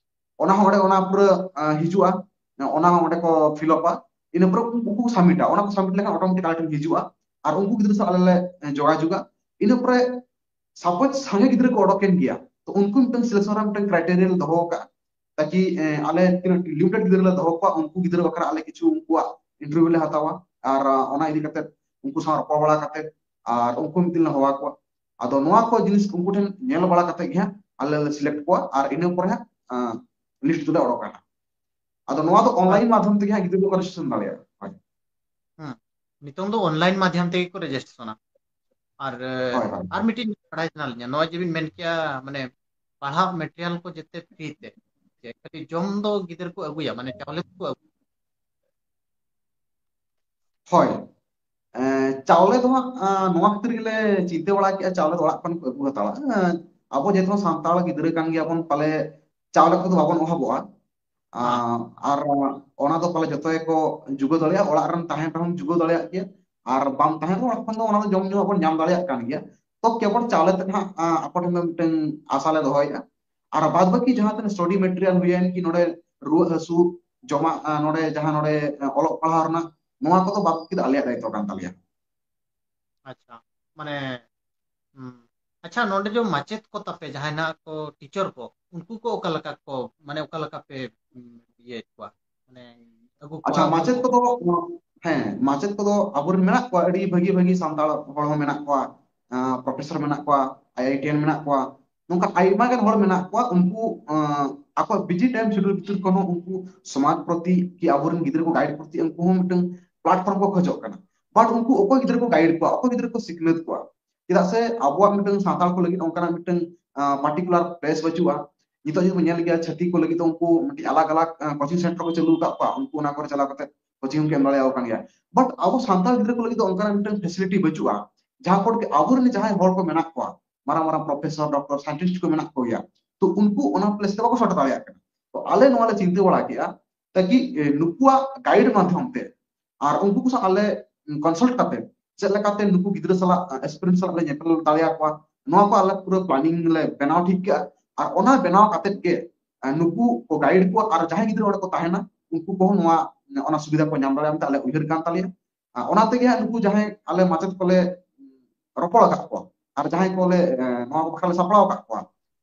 ᱚᱱᱟ ᱦᱚᱸ ᱚᱸᱰᱮ ᱚᱱᱟ ᱯᱩᱨᱟᱹ ᱮ, ᱦᱤᱡᱩᱜᱼᱟ, ᱚᱱᱟ ᱦᱚᱸ ᱚᱸᱰᱮ ᱠᱚ ᱯᱷᱤᱞ ᱟᱯᱟ᱾ ᱤᱱᱟᱹ ᱯᱚᱨᱮ ᱩᱱᱠᱩ ᱩᱱᱠᱩ ᱠᱚ ᱥᱟᱵᱢᱤᱴᱟ, ᱚᱱᱟ ᱠᱚ ᱥᱟᱵᱢᱤᱴ ᱞᱮᱠᱷᱟᱱ ᱚᱴᱳᱢᱮᱴᱤᱠ ᱟᱞᱮ ᱴᱷᱮᱱ ᱦᱤᱡᱩᱜᱼᱟ᱾ ᱟᱨ ᱩᱱᱠᱩ ᱜᱤᱫᱽᱨᱟᱹ ᱥᱟᱶ ᱟᱞᱮ ᱞᱮ ᱮ, ᱡᱳᱜᱟᱡᱳᱜᱟ᱾ ᱤᱱᱟᱹ ᱯᱚᱨᱮ ᱥᱟᱯᱳᱡ ᱥᱟᱸᱜᱮ ᱜᱤᱫᱽᱨᱟᱹ ᱠᱚ ᱚᱰᱚᱠᱮᱱ ᱜᱮᱭᱟ, ᱛᱚ ᱩᱱᱠᱩ ᱢᱤᱫᱴᱟᱝ ᱥᱤᱞᱮᱠᱥᱚᱱ ᱨᱮ ᱢᱤᱫᱴᱟᱝ ᱠᱨᱟᱭᱴᱮᱨᱤᱭᱟ ᱞᱮ ᱫᱚᱦᱚ ᱟᱠᱟᱫᱼᱟ, ᱛᱟᱠᱤ ᱮ, ᱟᱞᱮ ᱛᱤᱱᱟᱹᱜ ᱞᱤᱢᱤᱴᱮᱰ ᱜᱤᱫᱽᱨᱟᱹ ᱞᱮ ᱫᱚᱦᱚ ᱠᱚᱣᱟ, ᱩᱱᱠᱩ ᱜᱤᱫᱽᱨᱟᱹ ᱵᱟᱠᱷᱨᱟ ᱟᱞᱮ ᱠᱤᱪᱷᱩ ᱩᱱᱠᱩᱣᱟᱜ ᱤᱱᱴᱟᱨᱵᱷᱤᱭᱩ ᱞᱮ ᱦᱟᱛᱟᱣᱟ᱾ ᱟᱨ ᱟ, ᱚᱱᱟ ᱤᱫᱤ ᱠᱟᱛᱮ ᱩᱱᱠᱩ ᱥᱟᱶ ᱨᱚᱯᱚᱲ ᱵᱟᱲᱟ ᱠᱟᱛᱮ ᱟᱨ ᱩᱱᱠᱩ ᱢᱤᱫ ᱫᱤᱱ ᱞᱮ ᱦᱚᱦᱚ ᱟᱠᱚᱣᱟ᱾ ᱟᱫᱚ ᱱᱚᱣᱟ ᱠᱚ ᱡᱤᱱᱤᱥ ᱩᱱᱠᱩ ᱴᱷᱮᱱ ᱧᱮᱞ ᱵᱟᱲᱟ ᱠᱟᱛᱮ ᱜᱮ ᱦᱟᱸᱜ ᱟᱞᱮ ᱞᱮ ᱥᱤᱞᱮᱠᱴ ᱠᱚᱣᱟ ᱟᱨ ᱤᱱᱟᱹ ᱯᱚᱨᱮ ᱦᱟᱸᱜ ᱞᱤᱥᱴ ᱫᱚᱞᱮ ᱚᱰᱚᱠᱟ᱾ ᱟᱫᱚ ᱱᱚᱣᱟ ᱫᱚ ᱚᱱᱞᱟᱭᱤᱱ ᱢᱟᱫᱽᱫᱷᱚᱢ ᱛᱮᱜᱮ ᱦᱟᱸᱜ ᱜᱤᱫᱽᱨᱟᱹ ᱠᱚ ᱨᱮᱡᱤᱥᱴᱨᱮᱥᱚᱱ ᱫᱟᱲᱮᱭᱟᱜᱼᱟ᱾ ᱦᱳᱭ᱾ ᱦᱮᱸ, ᱱᱤᱛᱚᱝ ᱫᱚ ᱚᱱᱞᱟᱭᱤᱱ ᱢᱟᱫᱽᱫᱷᱚᱢ ᱛᱮᱜᱮ ᱠᱚ ᱨᱮᱡᱤᱥᱴᱨᱮᱥᱚᱱᱟ᱾ ᱟᱨ ᱦᱳᱭ, ᱦᱳᱭ, ᱟᱨ ᱦᱳᱭ᱾ ᱢᱤᱫᱴᱤᱡ ᱵᱟᱲᱟᱭ ᱥᱟᱱᱟ ᱞᱤᱧᱟ, ᱱᱚᱣᱟ ᱡᱮᱵᱤᱱ ᱢᱮᱱ ᱠᱮᱭᱟ, ᱢᱟᱱᱮ ᱯᱟᱲᱦᱟᱣ ᱢᱮᱴᱮᱨᱤᱭᱟᱞ ᱠᱚ ᱡᱮᱛᱮ ᱯᱷᱨᱤ ᱛᱮ, ᱡᱮ ᱠᱷᱟᱹᱞᱤ ᱡᱚᱢ ᱫᱚ ᱜᱤᱫᱽᱨᱟᱹ ᱠᱚ ᱟᱹᱜᱩᱭᱟ, ᱢᱟᱱᱮ ᱪᱟᱣᱞᱮ ᱠᱚ ᱟᱹᱜᱩᱭᱟ? ᱦᱳᱭ᱾ ᱮᱸ, ᱪᱟᱣᱞᱮ ᱫᱚ ᱦᱟᱸᱜ, ᱟᱸ, ᱱᱚᱣᱟ ᱠᱷᱟᱹᱛᱤᱨ ᱜᱮᱞᱮ ᱪᱤᱱᱛᱟᱹ ᱵᱟᱲᱟ ᱠᱮᱜᱼᱟ, ᱪᱟᱣᱞᱮ ᱫᱚ ᱚᱲᱟᱜ ᱠᱷᱚᱱ ᱠᱚ ᱟᱹᱜᱩ ᱦᱟᱛᱟᱲᱟ᱾ ᱮᱸ, ᱟᱵᱚ ᱡᱮᱦᱮᱛᱩ ᱥᱟᱱᱛᱟᱲ ᱜᱤᱫᱽᱨᱟᱹ ᱠᱟᱱ ᱜᱮᱭᱟᱵᱚᱱ, ᱯᱟᱞᱮ ᱪᱟᱣᱞᱮ ᱠᱚᱫᱚ ᱵᱟᱵᱚᱱ ᱚᱵᱷᱟᱵᱚᱜᱼᱟ᱾ ᱦᱮᱸ᱾ ᱟᱸ, ᱟᱨ ᱚᱱᱟ ᱫᱚ ᱯᱟᱞᱮ ᱡᱚᱛᱚ ᱜᱮᱠᱚ ᱡᱩᱜᱟᱹ ᱫᱟᱲᱮᱭᱟᱜᱼᱟ, ᱚᱲᱟᱜ ᱨᱮᱢ ᱛᱟᱦᱮᱱ ᱨᱮᱦᱚᱸᱢ ᱡᱩᱜᱟᱹ ᱫᱟᱲᱮᱭᱟᱜ ᱜᱮᱭᱟ, ᱟᱨ ᱵᱟᱢ ᱛᱟᱦᱮᱱ ᱨᱮᱦᱚᱸ ᱚᱲᱟᱜ ᱠᱷᱚᱱ ᱫᱚ ᱚᱱᱟ ᱫᱚ ᱡᱚᱢ ᱧᱩ ᱵᱚᱱ ᱧᱟᱢ ᱫᱟᱲᱮᱭᱟᱜ ᱠᱟᱱ ᱜᱮᱭᱟ᱾ ᱛᱚ ᱠᱮᱵᱚᱞ ᱪᱟᱣᱞᱮ ᱛᱮᱫ ᱦᱟᱸᱜ, ᱟᱸ, ᱟᱯᱮ ᱴᱷᱮᱱ ᱫᱚ ᱢᱤᱫᱴᱟᱝ ᱟᱥᱟ ᱞᱮ ᱫᱚᱦᱚᱭᱮᱫᱼᱟ᱾ ᱟᱨ ᱵᱟᱫ ᱵᱟᱹᱠᱤ ᱡᱟᱦᱟᱸ ᱛᱤᱱᱟᱹᱜ ᱥᱴᱟᱰᱤ ᱢᱮᱴᱮᱨᱤᱭᱟᱞ ᱦᱩᱭᱮᱱ ᱠᱤ ᱱᱚᱰᱮ ᱨᱩᱣᱟᱹᱜ ᱦᱟᱹᱥᱩ, ᱡᱚᱢᱟᱜ, ᱟᱸ, ᱱᱚᱰᱮ ᱡᱟᱦᱟᱸ ᱱᱚᱰᱮ, ᱟᱸ, ᱚᱞᱚᱜ ᱯᱟᱲᱦᱟᱣ ᱨᱮᱱᱟᱜ, ᱱᱚᱣᱟ ᱠᱚᱫᱚ ᱵᱟᱫ ᱵᱟᱹᱠᱤ ᱫᱚ ᱟᱞᱮᱭᱟᱜ ᱫᱟᱭᱤᱛᱛᱚ ᱠᱟᱱ ᱛᱟᱞᱮᱭᱟ᱾ ᱟᱪᱪᱷᱟ, ᱢᱟᱱᱮ, ᱦᱩᱸ᱾ ᱟᱪᱪᱷᱟ, ᱱᱚᱰᱮ ᱡᱚ ᱢᱟᱪᱮᱫ ᱠᱚ ᱛᱟᱯᱮ ᱡᱟᱦᱟᱸᱭ ᱱᱟᱜ ᱠᱚ ᱴᱤᱪᱟᱨ ᱠᱚ, ᱩᱱᱠᱩ ᱠᱚ ᱚᱠᱟ ᱞᱮᱠᱟ ᱠᱚ, ᱢᱟᱱᱮ ᱚᱠᱟ ᱞᱮᱠᱟ ᱯᱮ, ᱩᱸ, ᱤᱭᱟᱹᱭᱮᱫ ᱠᱚᱣᱟ? ᱢᱟᱱᱮ ᱟᱹᱜᱩ ᱟᱪᱪᱷᱟ, ᱠᱚᱣᱟ ᱢᱟᱪᱮᱫ ᱠᱚ? ᱠᱚᱫᱚ, ᱦᱮᱸ, ᱢᱟᱪᱮᱫ ᱠᱚᱫᱚ ᱟᱵᱚᱨᱮᱱ ᱢᱮᱱᱟᱜ ᱠᱚᱣᱟ, ᱟᱹᱰᱤ ᱵᱷᱟᱹᱜᱤ ᱵᱷᱟᱹᱜᱤ ᱥᱟᱱᱛᱟᱲ ᱦᱚᱲ ᱦᱚᱸ ᱢᱮᱱᱟᱜ ᱠᱚᱣᱟ, ᱟᱸ, ᱯᱨᱚᱯᱷᱮᱥᱚᱨ ᱢᱮᱱᱟᱜ ᱠᱚᱣᱟ, ᱟᱭ ᱟᱭ ᱴᱤ ᱮᱱ ᱢᱮᱱᱟᱜ ᱠᱚᱣᱟ, ᱱᱚᱝᱠᱟ ᱟᱭᱢᱟ ᱜᱟᱱ ᱦᱚᱲ ᱢᱮᱱᱟᱜ ᱠᱚᱣᱟ᱾ ᱩᱱᱠᱩ, ᱟᱸ, ᱟᱠᱚᱣᱟᱜ ᱵᱤᱡᱤ ᱴᱟᱭᱤᱢ ᱥᱤᱰᱩᱞ ᱵᱷᱤᱛᱤᱨ ᱠᱷᱚᱱ ᱦᱚᱸ ᱩᱱᱠᱩ ᱥᱚᱢᱟᱡᱽ ᱯᱨᱚᱛᱤ ᱠᱤ ᱟᱵᱚᱨᱮᱱ ᱜᱤᱫᱽᱨᱟᱹ ᱠᱚ ᱜᱟᱭᱤᱰ ᱯᱨᱚᱛᱤ ᱩᱱᱠᱩ ᱦᱚᱸ ᱢᱤᱫᱴᱟᱝ ᱯᱞᱟᱴᱯᱷᱚᱨᱢ ᱠᱚ ᱠᱷᱚᱡᱚᱜ ᱠᱟᱱᱟ᱾ ᱵᱟᱴ ᱩᱱᱠᱩ ᱚᱠᱚᱭ ᱜᱤᱫᱽᱨᱟᱹ ᱠᱚ ᱜᱟᱭᱤᱰ ᱠᱚᱣᱟ, ᱚᱠᱚᱭ ᱜᱤᱫᱽᱨᱟᱹ ᱠᱚ ᱥᱤᱠᱷᱱᱟᱹᱛ ᱠᱚᱣᱟ? ᱪᱮᱫᱟᱜ ᱥᱮ ᱟᱵᱚᱣᱟᱜ ᱢᱤᱫᱴᱟᱝ ᱥᱟᱱᱛᱟᱲ ᱠᱚ ᱞᱟᱹᱜᱤᱫ ᱚᱱᱠᱟᱱᱟᱜ ᱢᱤᱫᱴᱟᱝ, ᱟᱸ, ᱯᱟᱨᱴᱤᱠᱩᱞᱟᱨ ᱯᱞᱮᱥ ᱵᱟᱹᱪᱩᱜᱼᱟ᱾ ᱱᱤᱛᱚᱜ ᱡᱩᱫᱤ ᱵᱚᱱ ᱧᱮᱞ ᱜᱮᱭᱟ, ᱪᱷᱟᱹᱛᱤᱠ ᱠᱚ ᱞᱟᱹᱜᱤᱫ ᱫᱚ ᱩᱱᱠᱩ ᱢᱤᱫᱴᱤᱡ ᱟᱞᱟᱜᱽ ᱟᱞᱟᱜᱽ ᱠᱳᱪᱤᱝ ᱥᱮᱱᱴᱟᱨ ᱠᱚ ᱪᱟᱹᱞᱩ ᱟᱠᱟᱫ ᱠᱚᱣᱟ, ᱩᱱᱠᱩ ᱚᱱᱟ ᱠᱚᱨᱮ ᱪᱟᱞᱟᱣ ᱠᱟᱛᱮ ᱠᱳᱪᱤᱝ ᱠᱚ ᱮᱢ ᱫᱟᱲᱮᱭᱟᱠᱚ ᱠᱟᱱ ᱜᱮᱭᱟ᱾ ᱵᱟᱴ ᱟᱵᱚ ᱥᱟᱱᱛᱟᱲ ᱜᱤᱫᱽᱨᱟᱹ ᱠᱚ ᱞᱟᱹᱜᱤᱫ ᱫᱚ ᱚᱱᱠᱟᱱᱟᱜ ᱢᱤᱫᱴᱟᱝ ᱯᱷᱮᱥᱤᱞᱤᱴᱤ ᱵᱟᱹᱪᱩᱜᱼᱟ, ᱡᱟᱦᱟᱸ ᱠᱚᱨᱮ ᱟᱵᱚᱨᱮᱱ ᱡᱟᱦᱟᱸᱭ ᱦᱚᱲ ᱠᱚ ᱢᱮᱱᱟᱜ ᱠᱚᱣᱟ, ᱢᱟᱨᱟᱝ ᱢᱟᱨᱟᱝ ᱯᱨᱚᱯᱷᱮᱥᱚᱨ, ᱰᱚᱠᱴᱚᱨ, ᱥᱟᱭᱮᱱᱴᱤᱥᱴ ᱠᱚ ᱢᱮᱱᱟᱜ ᱠᱚ ᱜᱮᱭᱟ, ᱛᱚ ᱩᱱᱠᱩ ᱚᱱᱟ ᱯᱞᱮᱥ ᱛᱮ ᱵᱟᱠᱚ ᱥᱮᱴᱮᱨ ᱫᱟᱲᱮᱭᱟᱜ ᱠᱟᱱᱟ᱾ ᱛᱚ ᱟᱞᱮ ᱱᱚᱣᱟ ᱞᱮ ᱪᱤᱱᱛᱟᱹ ᱵᱟᱲᱟ ᱠᱮᱜᱼᱟ, ᱛᱟᱠᱤ ᱮ, ᱱᱩᱠᱩᱣᱟᱜ ᱜᱟᱭᱤᱰ ᱢᱟᱫᱽᱫᱷᱚᱢ ᱛᱮ ᱟᱨ ᱩᱱᱠᱩ ᱠᱚ ᱥᱟᱶ ᱟᱞᱮ ᱠᱚᱱᱥᱟᱞᱴ ᱠᱟᱛᱮ ᱪᱮᱫ ᱞᱮᱠᱟᱛᱮ ᱱᱩᱠᱩ ᱜᱤᱫᱽᱨᱟᱹ ᱥᱟᱞᱟᱜ ᱮᱥᱯᱤᱨᱤᱭᱮᱱᱥ ᱥᱟᱞᱟᱜ ᱞᱮ ᱧᱮᱯᱮᱞ ᱫᱟᱲᱮᱭᱟᱠᱚᱣᱟ, ᱱᱚᱣᱟ ᱠᱚ ᱟᱞᱮ ᱯᱩᱨᱟᱹ ᱯᱞᱟᱱᱤᱝ ᱞᱮ ᱵᱮᱱᱟᱣ ᱴᱷᱤᱠ ᱠᱮᱜᱼᱟ᱾ ᱟᱨ ᱚᱱᱟ ᱵᱮᱱᱟᱣ ᱠᱟᱛᱮ ᱜᱮ ᱮ, ᱱᱩᱠᱩ ᱠᱚ ᱜᱟᱭᱤᱰ ᱠᱚᱣᱟ ᱟᱨ ᱡᱟᱦᱟᱸᱭ ᱜᱤᱫᱽᱨᱟᱹ ᱚᱸᱰᱮ ᱠᱚ ᱛᱟᱦᱮᱱᱟ, ᱩᱱᱠᱩ ᱠᱚᱦᱚᱸ ᱱᱚᱣᱟ, ᱚᱱᱟ ᱥᱩᱵᱤᱫᱷᱟ ᱠᱚ ᱧᱟᱢ ᱫᱟᱲᱮᱭᱟᱜᱼᱟ ᱢᱮᱱᱛᱮ ᱟᱞᱮ ᱩᱭᱦᱟᱹᱨ ᱠᱟᱱ ᱛᱟᱞᱮᱭᱟ᱾ ᱟᱨ ᱚᱱᱟ ᱛᱮᱜᱮ ᱦᱟᱸᱜ ᱱᱩᱠᱩ ᱡᱟᱦᱟᱸᱭ ᱟᱞᱮ ᱢᱟᱪᱮᱫ ᱠᱚᱞᱮ ᱨᱚᱯᱚᱲ ᱟᱠᱟᱫ ᱠᱚᱣᱟ ᱟᱨ ᱡᱟᱦᱟᱸᱭ ᱠᱚᱞᱮ, ᱮ, ᱱᱚᱣᱟ ᱠᱚ ᱵᱟᱠᱷᱨᱟ ᱞᱮ ᱥᱟᱯᱲᱟᱣ ᱟᱠᱟᱫ ᱠᱚᱣᱟ,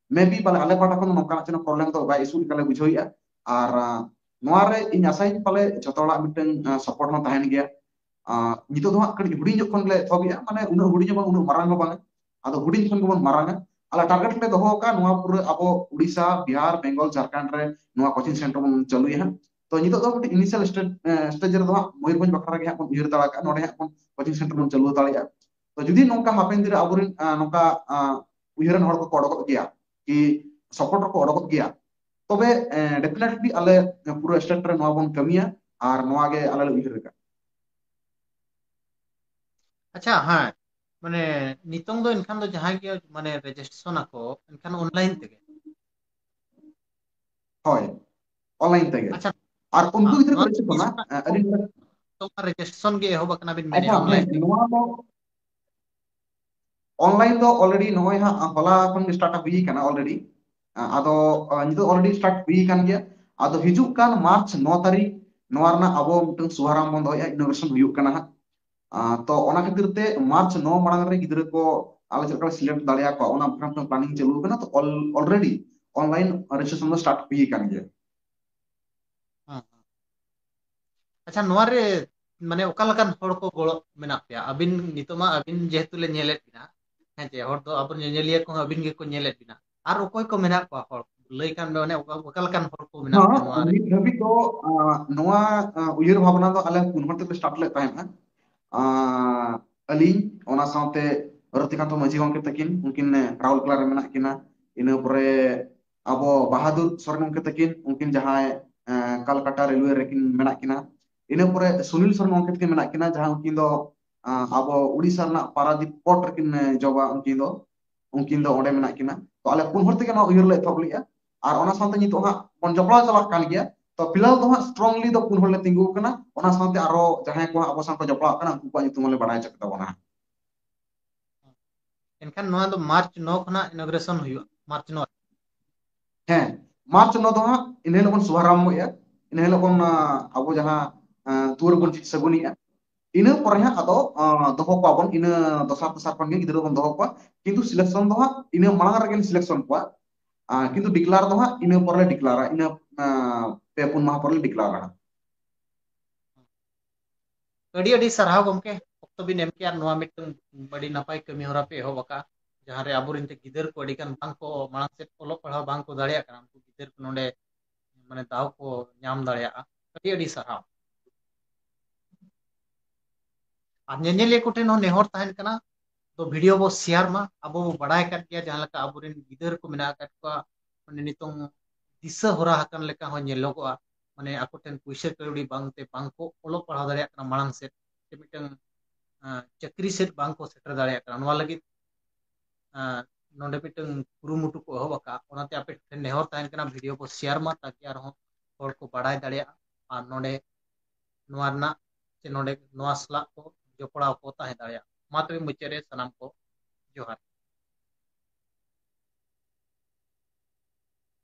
ᱢᱮᱵᱤ ᱯᱟᱞᱮ ᱟᱞᱮ ᱯᱟᱦᱴᱟ ᱠᱷᱚᱱ ᱫᱚ ᱱᱚᱝᱠᱟᱱᱟᱜ ᱪᱮᱫ ᱦᱚᱸ ᱯᱨᱚᱵᱞᱮᱢ ᱫᱚ ᱵᱟᱭ ᱤᱥᱩ ᱞᱮᱠᱟ ᱞᱮ ᱵᱩᱡᱷᱟᱹᱣᱮᱫᱼᱟ᱾ ᱟᱨ ᱟ, ᱱᱚᱣᱟ ᱨᱮ ᱤᱧ ᱟᱥᱟᱭᱟᱹᱧ ᱯᱟᱞᱮ ᱡᱚᱛᱚ ᱦᱚᱲᱟᱜ ᱢᱤᱫᱴᱟᱝ ᱥᱟᱯᱳᱨᱴ ᱦᱚᱸ ᱛᱟᱦᱮᱱ ᱜᱮᱭᱟ᱾ ᱟ, ᱱᱤᱛᱚᱜ ᱫᱚ ᱦᱟᱸᱜ ᱠᱟᱹᱴᱤᱡ ᱦᱩᱰᱤᱧ ᱧᱚᱜ ᱠᱷᱚᱱ ᱞᱮ ᱮᱛᱚᱦᱚᱵᱮᱜᱼᱟ, ᱢᱟᱱᱮ ᱩᱱᱟᱹᱜ ᱦᱩᱰᱤᱧ ᱦᱚᱸ ᱵᱟᱝ, ᱩᱱᱟᱹᱜ ᱢᱟᱨᱟᱝ ᱦᱚᱸ ᱵᱟᱝ, ᱟᱫᱚ ᱦᱩᱰᱤᱧ ᱠᱷᱚᱱ ᱜᱮᱵᱚᱱ ᱢᱟᱨᱟᱝᱟ᱾ ᱟᱞᱮ ᱴᱟᱨᱜᱮᱴ ᱞᱮ ᱫᱚᱦᱚ ᱟᱠᱟᱫ ᱱᱚᱣᱟ ᱯᱩᱨᱟᱹ ᱟᱵᱚ ᱩᱲᱤᱥᱥᱟ, ᱵᱤᱦᱟᱨ, ᱵᱮᱝᱜᱚᱞ, ᱡᱷᱟᱲᱠᱷᱚᱸᱰ ᱨᱮ ᱱᱚᱣᱟ ᱠᱳᱪᱤᱝ ᱥᱮᱱᱴᱟᱨ ᱵᱚᱱ ᱪᱟᱹᱞᱩᱭᱟ ᱦᱟᱸᱜ᱾ ᱛᱚ ᱱᱤᱛᱚᱜ ᱫᱚ ᱢᱤᱫᱴᱤᱡ ᱤᱱᱤᱥᱤᱭᱟᱞ ᱥᱴᱮᱡᱽ, ᱮ, ᱥᱴᱮᱡᱽ ᱨᱮᱫᱚ ᱦᱟᱸᱜ ᱢᱚᱭᱩᱨᱵᱷᱚᱸᱡᱽ ᱵᱟᱠᱷᱨᱟ ᱨᱮᱜᱮ ᱦᱟᱸᱜ ᱵᱚᱱ ᱩᱭᱦᱟᱹᱨ ᱫᱟᱲᱮ ᱟᱠᱟᱫᱼᱟ, ᱱᱚᱰᱮ ᱦᱟᱸᱜ ᱵᱚᱱ ᱠᱳᱪᱤᱝ ᱥᱮᱱᱴᱟᱨ ᱵᱚᱱ ᱪᱟᱹᱞᱩ ᱫᱟᱲᱮᱭᱟᱜᱼᱟ᱾ ᱛᱚ ᱡᱩᱫᱤ ᱱᱚᱝᱠᱟ ᱦᱟᱯᱮᱱ ᱫᱤᱱ ᱨᱮ ᱟᱵᱚᱨᱮᱱ, ᱟ, ᱱᱚᱝᱠᱟ, ᱟ, ᱩᱭᱦᱟᱹᱨᱟᱱ ᱦᱚᱲ ᱠᱚᱠᱚ ᱚᱰᱚᱠᱚᱜ ᱜᱮᱭᱟ, ᱠᱤ ᱥᱟᱯᱳᱨᱴ ᱨᱮᱠᱚ ᱚᱰᱚᱠᱚᱜ ᱜᱮᱭᱟ, ᱛᱚᱵᱮ, ᱮ, ᱰᱮᱯᱷᱤᱱᱮᱴᱞᱤ ᱟᱞᱮ ᱯᱩᱨᱟᱹ ᱥᱴᱮᱴ ᱨᱮ ᱱᱚᱣᱟ ᱵᱚᱱ ᱠᱟᱹᱢᱤᱭᱟ ᱟᱨ ᱱᱚᱣᱟ ᱜᱮ ᱟᱞᱮ ᱞᱮ ᱩᱭᱦᱟᱹᱨ ᱟᱠᱟᱫ᱾ ᱟᱪᱪᱷᱟ, ᱦᱮᱸ, ᱢᱟᱱᱮ ᱱᱤᱛᱚᱝ ᱫᱚ ᱮᱱᱠᱷᱟᱱ ᱫᱚ ᱡᱟᱦᱟᱸᱭ ᱜᱮ ᱢᱟᱱᱮ ᱨᱮᱡᱤᱥᱴᱨᱮᱥᱚᱱ ᱟᱠᱚ, ᱮᱱᱠᱷᱟᱱ ᱚᱱᱞᱟᱭᱤᱱ ᱛᱮᱜᱮ? ᱦᱳᱭ, ᱚᱱᱞᱟᱭᱤᱱ ᱛᱮᱜᱮ᱾ ᱟᱪᱪᱷᱟ, ᱟᱨ ᱩᱱᱠᱩ ᱦᱮᱸ, ᱜᱤᱫᱽᱨᱟᱹ ᱠᱚ ᱱᱚᱣᱟ ᱨᱮᱡᱤᱥᱴᱨᱮᱥᱚᱱᱟ, ᱛᱤᱥ ᱠᱷᱚᱱᱟᱜ ᱮ, ᱟᱹᱞᱤᱧ ᱱᱚᱰᱮ ᱱᱤᱛᱚᱝ ᱨᱮᱡᱤᱥᱴᱨᱮᱥᱚᱱ ᱜᱮ ᱮᱦᱚᱵ ᱟᱠᱟᱱᱟ ᱵᱤᱱ ᱢᱮᱱᱮᱫᱼᱟ ᱟᱪᱪᱷᱟ, ᱦᱮᱸ, ᱚᱱᱞᱟᱭᱤᱱ ᱛᱮ? ᱱᱚᱣᱟ ᱫᱚ ᱚᱱᱞᱟᱭᱤᱱ ᱫᱚ ᱚᱞᱨᱮᱰᱤ ᱱᱚᱜᱼᱚᱭ ᱦᱟᱸᱜ ᱦᱚᱞᱟ ᱠᱷᱚᱱ ᱜᱮ ᱥᱴᱟᱨᱴ ᱦᱩᱭ ᱠᱟᱱᱟ ᱚᱞᱨᱮᱰᱤ᱾ ᱟᱫᱚ, ᱟ, ᱱᱤᱛᱚᱜ ᱚᱞᱨᱮᱰᱤ ᱥᱴᱟᱨᱴ ᱦᱩᱭ ᱠᱟᱱ ᱜᱮᱭᱟ᱾ ᱟᱫᱚ ᱦᱤᱡᱩᱜ ᱠᱟᱱ ᱢᱟᱨᱪ ᱱᱚ ᱛᱟᱹᱨᱤᱠᱷ ᱱᱚᱣᱟ ᱨᱮᱱᱟᱜ ᱟᱵᱚ ᱢᱤᱫᱴᱟᱝ ᱥᱩᱵᱷᱟᱨᱟᱢᱵᱷᱚ ᱵᱚᱱ ᱫᱚᱦᱚᱭᱮᱫᱼᱟ, ᱤᱱᱚᱜᱨᱮᱥᱚᱱ ᱦᱩᱭᱩᱜ ᱠᱟᱱᱟ ᱦᱟᱸᱜ᱾ ᱟ, ᱛᱚ ᱚᱱᱟ ᱠᱷᱟᱹᱛᱤᱨ ᱛᱮ ᱢᱟᱨᱪ ᱱᱚ ᱢᱟᱲᱟᱝ ᱨᱮ ᱜᱤᱫᱽᱨᱟᱹ ᱠᱚ ᱟᱞᱮ ᱪᱮᱫ ᱞᱮᱠᱟ ᱞᱮ ᱥᱤᱞᱮᱠᱴ ᱫᱟᱲᱮᱭᱟᱠᱚᱣᱟ, ᱚᱱᱟ ᱵᱟᱠᱷᱨᱟ ᱢᱤᱫᱴᱟᱝ ᱯᱞᱟᱱᱤᱝ ᱪᱟᱹᱞᱩ ᱟᱠᱟᱱᱟ᱾ ᱛᱚ ᱚᱞ-, ᱚᱞᱨᱮᱰᱤ ᱚᱱᱞᱟᱭᱤᱱ ᱨᱮᱡᱤᱥᱴᱨᱮᱥᱚᱱ ᱫᱚ ᱥᱴᱟᱨᱴ ᱦᱩᱭ ᱟᱠᱟᱱ ᱜᱮᱭᱟ᱾ ᱦᱮᱸ, ᱦᱮᱸ᱾ ᱟᱪᱪᱷᱟ, ᱱᱚᱣᱟ ᱨᱮ ᱢᱟᱱᱮ ᱚᱠᱟ ᱞᱮᱠᱟᱱ ᱦᱚᱲ ᱠᱚ ᱜᱚᱲᱚ ᱢᱮᱱᱟᱜ ᱯᱮᱭᱟ? ᱟᱹᱵᱤᱱ ᱱᱤᱛᱚᱜ ᱢᱟ ᱟᱹᱵᱤᱱ ᱡᱮᱦᱮᱛᱩ ᱞᱮ ᱧᱮᱞᱮᱫ ᱵᱤᱱᱟ, ᱦᱮᱸ ᱪᱮ, ᱦᱚᱲ ᱫᱚ ᱟᱵᱚ ᱧᱮᱧᱮᱞᱤᱭᱟᱹ ᱠᱚᱦᱚᱸ ᱟᱹᱵᱤᱱ ᱜᱮᱠᱚ ᱧᱮᱞᱮᱫ ᱵᱤᱱᱟ᱾ ᱟᱨ ᱚᱠᱚᱭ ᱠᱚ ᱢᱮᱱᱟᱜ ᱠᱚᱣᱟ ᱦᱚᱲ? ᱞᱟᱹᱭ ᱠᱷᱟᱱ ᱫᱚ ᱚᱱᱮ ᱚᱠᱟ, ᱚᱠᱟ ᱞᱮᱠᱟᱱ ᱦᱚᱲ ᱠᱚ ᱢᱮᱱᱟᱜ ᱯᱮᱭᱟ ᱱᱚᱣᱟ ᱦᱚᱸ, ᱨᱮ? ᱱᱤᱛ ᱫᱷᱟᱹᱵᱤᱡ ᱫᱚ, ᱟ, ᱱᱚᱣᱟ, ᱟ, ᱩᱭᱦᱟᱹᱨ ᱵᱷᱟᱵᱽᱱᱟ ᱫᱚ ᱟᱞᱮ ᱯᱩᱱ ᱦᱚᱲ ᱛᱮᱞᱮ ᱥᱴᱟᱨᱴ ᱞᱮᱫ ᱛᱟᱦᱮᱸᱫᱼᱟ᱾ ᱟ, ᱟᱹᱞᱤᱧ, ᱚᱱᱟ ᱥᱟᱶᱛᱮ ᱨᱚᱛᱤᱠᱟᱱᱛᱚ ᱢᱟᱹᱡᱷᱤ ᱜᱚᱢᱠᱮ ᱛᱟᱹᱠᱤᱱ, ᱩᱱᱠᱤᱱ, ᱮ, ᱨᱟᱣᱩᱞᱠᱮᱞᱟ ᱨᱮ ᱢᱮᱱᱟᱜ ᱠᱤᱱᱟ᱾ ᱤᱱᱟᱹ ᱯᱚᱨᱮ, ᱟᱵᱚ ᱵᱟᱦᱟᱫᱩᱨ ᱥᱚᱨᱮᱱ ᱜᱚᱢᱠᱮ ᱛᱟᱹᱠᱤᱱ, ᱩᱱᱠᱤᱱ ᱡᱟᱦᱟᱸᱭ ᱠᱟᱞᱠᱟᱴᱟ ᱨᱮᱞᱣᱮ ᱨᱮᱠᱤᱱ ᱢᱮᱱᱟᱜ ᱠᱤᱱᱟ᱾ ᱤᱱᱟᱹ ᱯᱚᱨᱮ ᱥᱩᱱᱤᱞ ᱥᱚᱨᱮᱱ ᱜᱚᱢᱠᱮ ᱛᱟᱹᱠᱤᱱ ᱢᱮᱱᱟᱜ ᱠᱤᱱᱟ, ᱡᱟᱦᱟᱸ ᱩᱱᱠᱤᱱ ᱫᱚ ᱟᱵᱚ ᱩᱲᱤᱥᱥᱟ ᱨᱮᱱᱟᱜ ᱯᱟᱨᱟᱫᱤᱯ ᱯᱳᱨᱴ ᱨᱮᱠᱤᱱ ᱡᱚᱵᱟ᱾ ᱩᱱᱠᱤᱱ ᱫᱚ ᱩᱱᱠᱤᱱ ᱫᱚ ᱚᱸᱰᱮ ᱢᱮᱱᱟᱜ ᱠᱤᱱᱟ᱾ ᱛᱚ ᱟᱞᱮ ᱯᱩᱱ ᱦᱚᱲ ᱛᱮᱜᱮ ᱱᱚᱣᱟ ᱩᱭᱦᱟᱹᱨ ᱞᱮ ᱮᱛᱚᱦᱚᱵ ᱞᱮᱫᱼᱟ᱾ ᱟᱨ ᱚᱱᱟ ᱥᱟᱶᱛᱮ ᱱᱤᱛᱚᱜ ᱦᱟᱸᱜ ᱵᱚᱱ ᱡᱚᱯᱲᱟᱣ ᱪᱟᱞᱟᱜ ᱠᱟᱱ ᱜᱮᱭᱟ᱾ ᱛᱚ ᱯᱷᱤᱞᱦᱟᱞ ᱫᱚ ᱦᱟᱸᱜ ᱥᱴᱨᱚᱝᱞᱤ ᱫᱚ ᱯᱩᱱ ᱦᱚᱲ ᱞᱮ ᱛᱤᱸᱜᱩ ᱟᱠᱟᱱᱟ᱾ ᱚᱱᱟ ᱥᱟᱶᱛᱮ ᱟᱨᱚ ᱡᱟᱦᱟᱸᱭ ᱠᱚ ᱦᱟᱸᱜ ᱟᱵᱚ ᱥᱟᱶ ᱠᱚ ᱡᱚᱯᱲᱟᱜ ᱠᱟᱱᱟ, ᱩᱱᱠᱩ ᱠᱚᱣᱟᱜ ᱧᱩᱛᱩᱢ ᱦᱚᱸᱞᱮ ᱵᱟᱲᱟᱭ ᱦᱚᱪᱚ ᱠᱮᱛᱟ ᱵᱚᱱᱟ ᱦᱟᱸᱜ᱾ ᱮᱱᱠᱷᱟᱱ ᱱᱚᱣᱟ ᱫᱚ ᱢᱟᱨᱪ ᱱᱚ ᱠᱷᱚᱱᱟᱜ ᱤᱱᱚᱜᱨᱮᱥᱚᱱ ᱦᱩᱭᱩᱜᱼᱟ, ᱢᱟᱨᱪ ᱱᱚ᱾ ᱦᱮᱸ, ᱢᱟᱨᱪ ᱱᱚ ᱫᱚ ᱦᱟᱸᱜ ᱤᱱᱟᱹ ᱦᱤᱞᱳᱜ ᱵᱚᱱ ᱥᱩᱵᱷᱟᱨᱟᱢᱵᱷᱚᱭᱮᱫᱼᱟ᱾ ᱤᱱᱟᱹ ᱦᱤᱞᱳᱜ ᱵᱚᱱ ᱟᱵᱚ ᱡᱟᱦᱟᱸ ᱫᱩᱣᱟᱹᱨ ᱵᱚᱱ ᱥᱤᱫ ᱥᱟᱹᱜᱩᱱᱮᱜᱼᱟ᱾ ᱤᱱᱟᱹ ᱯᱚᱨᱮ ᱦᱟᱸᱜ ᱟᱫᱚ ᱫᱚᱦᱚ ᱠᱚᱣᱟ ᱵᱚᱱ, ᱤᱱᱟᱹ ᱫᱚᱥᱟᱨ ᱛᱮᱥᱟᱨ ᱠᱷᱚᱱ ᱜᱮ ᱜᱤᱫᱽᱨᱟᱹ ᱵᱚᱱ ᱫᱚᱦᱚ ᱠᱚᱣᱟ᱾ ᱠᱤᱱᱛᱩ ᱥᱤᱞᱮᱠᱥᱚᱱ ᱫᱚ ᱦᱟᱸᱜ ᱤᱱᱟᱹ ᱢᱟᱲᱟᱝ ᱨᱮᱜᱮ ᱥᱤᱞᱮᱠᱥᱚᱱ ᱠᱚᱣᱟ᱾ ᱠᱤᱱᱛᱩ ᱰᱤᱠᱞᱟᱨ ᱫᱚ ᱦᱟᱸᱜ ᱤᱱᱟᱹ ᱯᱚᱨᱮ ᱞᱮ ᱰᱤᱠᱞᱟᱨᱟ, ᱤᱱᱟᱹ ᱯᱮ ᱯᱩᱱ ᱢᱟᱦᱟ ᱯᱚᱨᱮ ᱞᱮ ᱰᱤᱠᱞᱟᱨᱟ ᱦᱟᱸᱜ᱾ ᱟᱹᱰᱤ ᱟᱹᱰᱤ ᱥᱟᱨᱦᱟᱣ ᱜᱚᱢᱠᱮ, ᱚᱠᱛᱚ ᱵᱤᱱ ᱮᱢ ᱠᱮᱜᱼᱟ, ᱱᱚᱣᱟ ᱢᱤᱫᱴᱟᱝ ᱟᱹᱰᱤ ᱱᱟᱯᱟᱭ ᱠᱟᱹᱢᱤ ᱦᱚᱨᱟ ᱯᱮ ᱮᱦᱚᱵ ᱟᱠᱟᱫᱼᱟ, ᱡᱟᱦᱟᱸ ᱨᱮ ᱟᱵᱚᱨᱮᱱ ᱜᱤᱫᱟᱹᱨ ᱠᱚ ᱟᱹᱰᱤ ᱜᱟᱱ ᱵᱟᱝ ᱠᱚ ᱢᱟᱲᱟᱝ ᱥᱮᱫ ᱚᱞᱚᱜ ᱯᱟᱲᱦᱟᱣ ᱵᱟᱝ ᱠᱚ ᱫᱟᱲᱮᱭᱟᱜ ᱠᱟᱱᱟ, ᱩᱱᱠᱩ ᱜᱤᱫᱟᱹᱨ ᱠᱚ ᱱᱚᱰᱮ ᱢᱟᱱᱮ ᱫᱟᱣ ᱠᱚ ᱧᱟᱢ ᱫᱟᱲᱮᱭᱟᱜᱼᱟ᱾ ᱟᱹᱰᱤ ᱟᱹᱰᱤ ᱥᱟᱨᱦᱟᱣ᱾ ᱟᱨ ᱧᱮᱧᱮᱞᱤᱭᱟᱹ ᱠᱚᱴᱷᱮᱱ ᱦᱚᱸ ᱱᱮᱦᱚᱨ ᱛᱟᱦᱮᱱ ᱠᱟᱱᱟ, ᱛᱚ ᱵᱷᱤᱰᱤᱭᱳ ᱵᱚ ᱥᱮᱭᱟᱨ ᱢᱟ᱾ ᱟᱵᱚ ᱵᱚ ᱵᱟᱲᱟᱭ ᱟᱠᱟᱫ ᱜᱮᱭᱟ, ᱡᱟᱦᱟᱸ ᱞᱮᱠᱟ ᱟᱵᱚᱨᱮᱱ ᱜᱤᱫᱟᱹᱨ ᱠᱚ ᱢᱮᱱᱟᱜ ᱟᱠᱟᱫ ᱠᱚᱣᱟ, ᱢᱟᱱᱮ ᱱᱤᱛᱚᱝ ᱫᱤᱥᱟᱹ ᱦᱚᱨᱟ ᱟᱠᱟᱱ ᱞᱮᱠᱟ ᱦᱚᱸ ᱧᱮᱞᱚᱜᱚᱜᱼᱟ᱾ ᱢᱟᱱᱮ ᱟᱠᱚ ᱴᱷᱮᱱ ᱯᱩᱭᱥᱟᱹ ᱠᱟᱹᱣᱰᱤ ᱵᱟᱝᱛᱮ ᱵᱟᱝ ᱠᱚ ᱚᱞᱚᱜ ᱯᱟᱲᱦᱟᱣ ᱫᱟᱲᱮᱭᱟᱜ ᱠᱟᱱᱟ ᱢᱟᱲᱟᱝ ᱥᱮᱫ, ᱥᱮ ᱢᱤᱫᱴᱟᱝ ᱪᱟᱹᱠᱨᱤ ᱥᱮᱫ ᱵᱟᱝ ᱠᱚ ᱥᱮᱴᱮᱨ ᱫᱟᱲᱮᱭᱟᱜ ᱠᱟᱱᱟ᱾ ᱱᱚᱣᱟ ᱞᱟᱹᱜᱤᱫ ᱱᱚᱰᱮ ᱢᱤᱫᱴᱟᱝ ᱠᱩᱨᱩᱢᱩᱴᱩ ᱠᱚ ᱮᱦᱚᱵ ᱟᱠᱟᱫᱼᱟ᱾ ᱚᱱᱟᱛᱮ ᱟᱯᱮ ᱴᱷᱮᱱ ᱱᱮᱦᱚᱨ ᱛᱟᱦᱮᱱ ᱠᱟᱱᱟ, ᱵᱷᱤᱰᱤᱭᱳ ᱵᱚ ᱥᱮᱭᱟᱨ ᱢᱟ, ᱛᱟᱠᱤ ᱟᱨᱦᱚᱸ ᱦᱚᱲ ᱠᱚ ᱵᱟᱲᱟᱭ ᱫᱟᱲᱮᱭᱟᱜᱼᱟ ᱟᱨ ᱱᱚᱰᱮ ᱱᱚᱣᱟ ᱨᱮᱱᱟᱜ ᱥᱮ ᱱᱚᱰᱮ ᱱᱚᱣᱟ ᱥᱟᱞᱟᱜ ᱠᱚ ᱡᱚᱯᱲᱟᱣ ᱠᱚ ᱛᱟᱦᱮᱸ ᱫᱟᱲᱮᱭᱟᱜᱼᱟ᱾ ᱢᱟ ᱛᱚᱵᱮ ᱢᱩᱪᱟᱹᱫ ᱨᱮ ᱥᱟᱱᱟᱢ ᱠᱚ ᱡᱚᱦᱟᱨ᱾